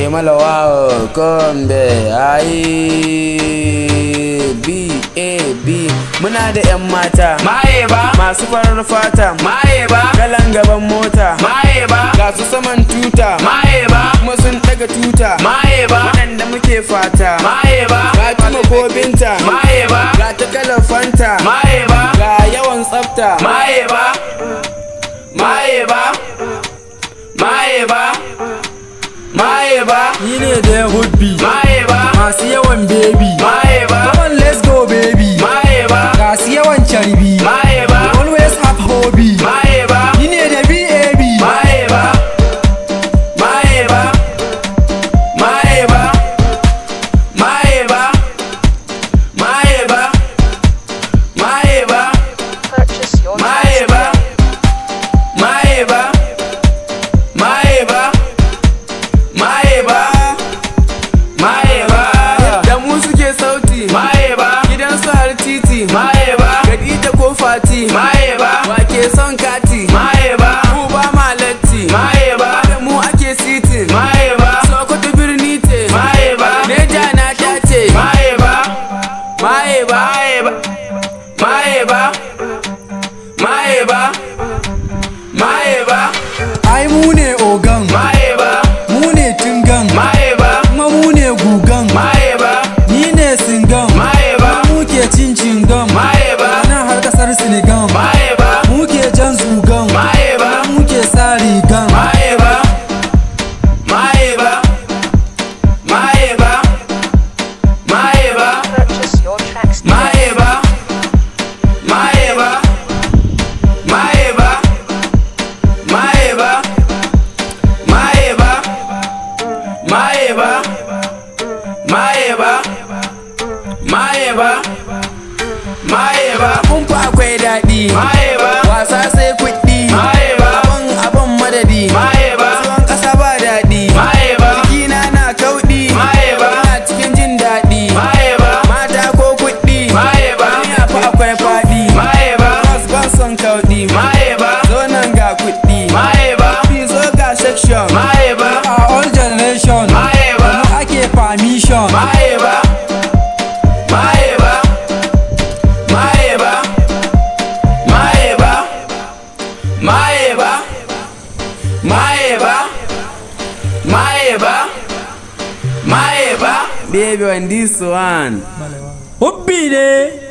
Malawa Kombe ayi B A B. Muna da 'yan mata. Maye ba. Masu farar fata. Maye ba. Kalan gaban mota. Maye ba. Ga su saman tuta. Maye ba. Kuma sun daga tuta. Maye ba. Waɗanda muke fata. Maye ba. Fatima ko Binta. Maye ba. Ga ta kalar Fanta. Maye ba. Ga yawan tsafta. Maye ba. Maye ba. Maye ba. Maye ba. Ni ne da hobby. Maye ba. Masu yawan baby. Maye ba. Come on, let's go, baby. Maye ba. Ga su yawan carbi. Maye ba. We always have hobby. Maye ba. Ni ne da BAB. Maye ba. Maye ba. Maye ba. Maye ba. Maye ba. Maye ba. Purchase your Maye tracks ba. today. Maye ba. Maye ba. Maye ba. Maye ba. Da mu suke sauti. Maye ba. Gidansu har titi. Maye ba. Khadija ko Fati. Maye ba. Wake son kati. Maye ba. Mu ba ma latti. Maye ba. Da mu ake sitin. Maye ba. Sokoto birni ce. Maye ba. Neja na ta ce. Maye ba. Maye ba. Maye ba. Maye ba. Maye ba. Maye ba. Ai mu ne ogan. Maye ba. Mu ne tungan. Maye ba. Kuma mu ne gugan. Maye ba. Ni ne singan. Maye ba. Mu ke cin cingam. Maye ba. Nan har kasar Senegal. Maye ba. Mu ke jan zugan. Maye ba. Mu ke sa rigan. Maye ba. Maye ba. Maye ba. Maye ba. Purchase your tracks today. Maye ba. Maye ba. Maye ba. Maye ba. Maye ba. Maye ba. Maye ba. Maye ba. Maye ba. Kumfa akwai daɗi. Maye ba. Wasa sai kuɗi. Maye ba. Abun abun madadi. Maye ba. Tuwon ƙasa ba daɗi. Maye ba. Jikina na kauɗi. Maye ba. Ina cikin jin daɗi. Maye ba. Mata ko kuɗi. Maye ba. Duniya fa akwai faɗi. Maye ba. Bros ban son kauɗi. Maye ba. Zo nan ga kuɗi. Maye ba. Fi zo ga section. Maye ba. A all generation. Maye ba. Mu ake permission. Maye ba. Maye ba. Maye ba. Maye ba. Maye ba. Maye ba. Maye ba. Maye ba. Baby on this one. Hobby ne.